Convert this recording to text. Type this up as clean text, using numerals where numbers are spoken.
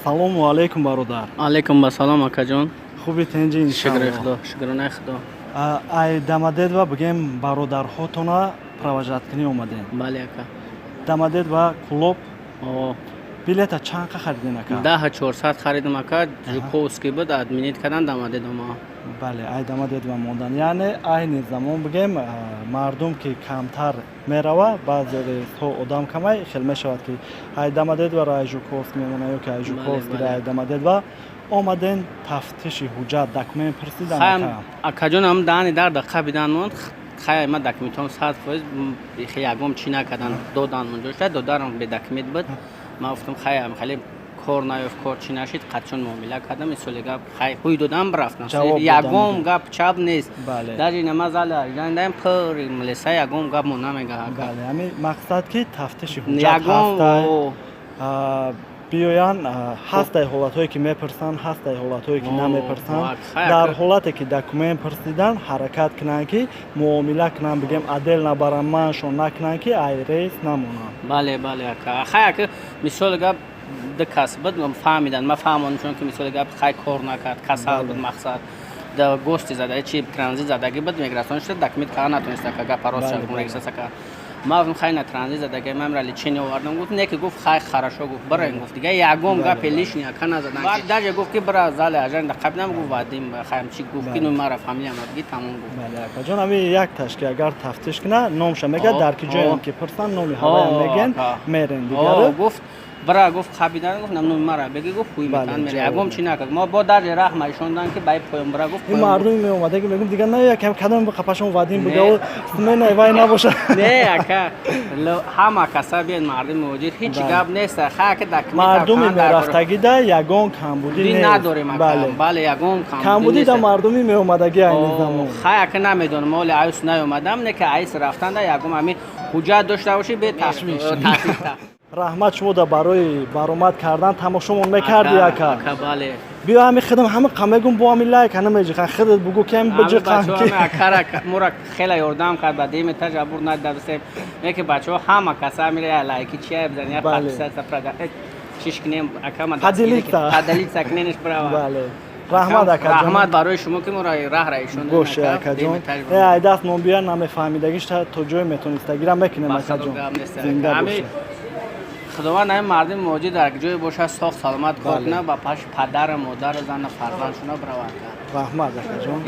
Ассалому алайкум, бародар. Алайкум ассалом, акаҷон. Хуби, тинҷи? Шукри Иншалло. Худо, шукронаи Худо. Ай Домодедово, бигем, бародарҳотона провожать кунӣ омадем. Бале, ака. Домодедово, Кӯлоб. О. Билета чанд қа харидин, ака? 10 400 харидам, ака. Жуковский буд, отменить кардан, Домодедово. Бале, ай Домодедово мондан, яъне айни замон, бигем, мардум ки камтар мерава, баъзе рейсҳо одам камай хел мешавад, ки ай Домодедово ай Жуковский мемона ё ки ай Жуковский ай Домодедово. Омаден, тафтиши ҳуҷҷат, документ пурсидан, ака? Акаҷон, ам даҳани дар даққа бидан монд. Хай, ма документом 100%, ягом чӣ накардан, додан онҷо. Додарам бе документ буд. Ман гуфтам, хай, хеле кор наёфт, кор чӣ нашид, қатчон муомила кардам. Мисоли гап, хай, ҳуй додам, рафтам, ягом гап чап нест. Даже нама зала даем, пур милиса, ягом гап мо намега. Бале, ҳами мақсад ки тафтиши ҳуҷҷат ҳастай, биёянд. Ҳастай ҳолатҳое ки мепурсанд, ҳастай ҳолатҳое ки намепурсанд. Дар ҳолате ки документ пурсидан, ҳаракат кунанд, ки муомила кунанд, бигем, адел набаранд, маншон накунанд, ки ай рейс намонанд. Бале, ака. Хай, ака, мисоли гап, ду кас буд, фаҳмиданд. Ман фаҳмондам, чунки, мисоли гап, хай, кор накард, касал буд, мақсад да гости зада чи транзит задагӣ буд, миграционный шуда, документ карда натонист, ака. Гапа рост ака. Ман гуфтам, хай, на транзит задаги, ман лечение овардам. Гуфт, не, ки гуфт, хай, хорошо, гуфт, бирен. Гуфт, дига ягом гапи лишний, ака, назадан. Даже гуфт, ки бира зали ажан қабинам. Гуфт, Вадим, хайм чи гуфт, ки ну мара фамилия ма биги, тамом, гуфт. Бале, акаҷон, ами якташ ки агар тафтиш куна, номша мега, дар ки ҷоям ки пурсан, номи ҳаваям меген, мерен дигар. Гуфт, бира, гуфт, қабидан, гуфт, номи мара беги, гуфт, ҳуй метан, мере, ягом чи накард. Мо бо даже раҳма ишондан, ки бай поён бира, гуфт. Ин мардуми меомада, ки мегум, дига на якам кадом қапашон Вадим бугав, смена вай набоша. Не, ака, ҳама каса биен, мардуми муҳоҷир, ҳеҷ гап нест. Ха, ки документ Мардуми мерафтагида ягон камбудӣ надорем, ака. Бале, ягон. Камбудӣ да мардуми меомадагӣ айни замон. Хай, ака, намедонам, оли айс наёмадам, не ки айс рафтанда ягом ами ҳуҷҷат дошта бошӣ, бе ташвиш. Раҳмат шумо да барои баромад кардан. Тамошомон мекарди, ака? Бале. Биё, ҳами хидам ҳама қа мегум, бо ҳами лайк ҳана меҷиқан, хидат бугу, ки ҳами биҷиқан. Ки акара мура хеле ёрдам кард, ба дими тажабур надависем, не ки бачаҳо ҳама каса мира лайки чия бизан, я подписаться, чиш кунем, ака, ма поделиться. Поделиться кунениш, брава. Бале, раҳмат, акаҷон. Раҳмат барои шумо, ки моро раҳ ишон. Боше, акаҷон. Ай даст мон бия, намефаҳмидагиш то ҷое метонистагира мекунем, акаҷон. Зинда боше. Худованд ҳамин мардуми муҳоҷир дар ҷое бошад, соғ саломат кор кунад, ба паши падару модару зану фарзандшуна биравад. Раҳмат, акаҷон.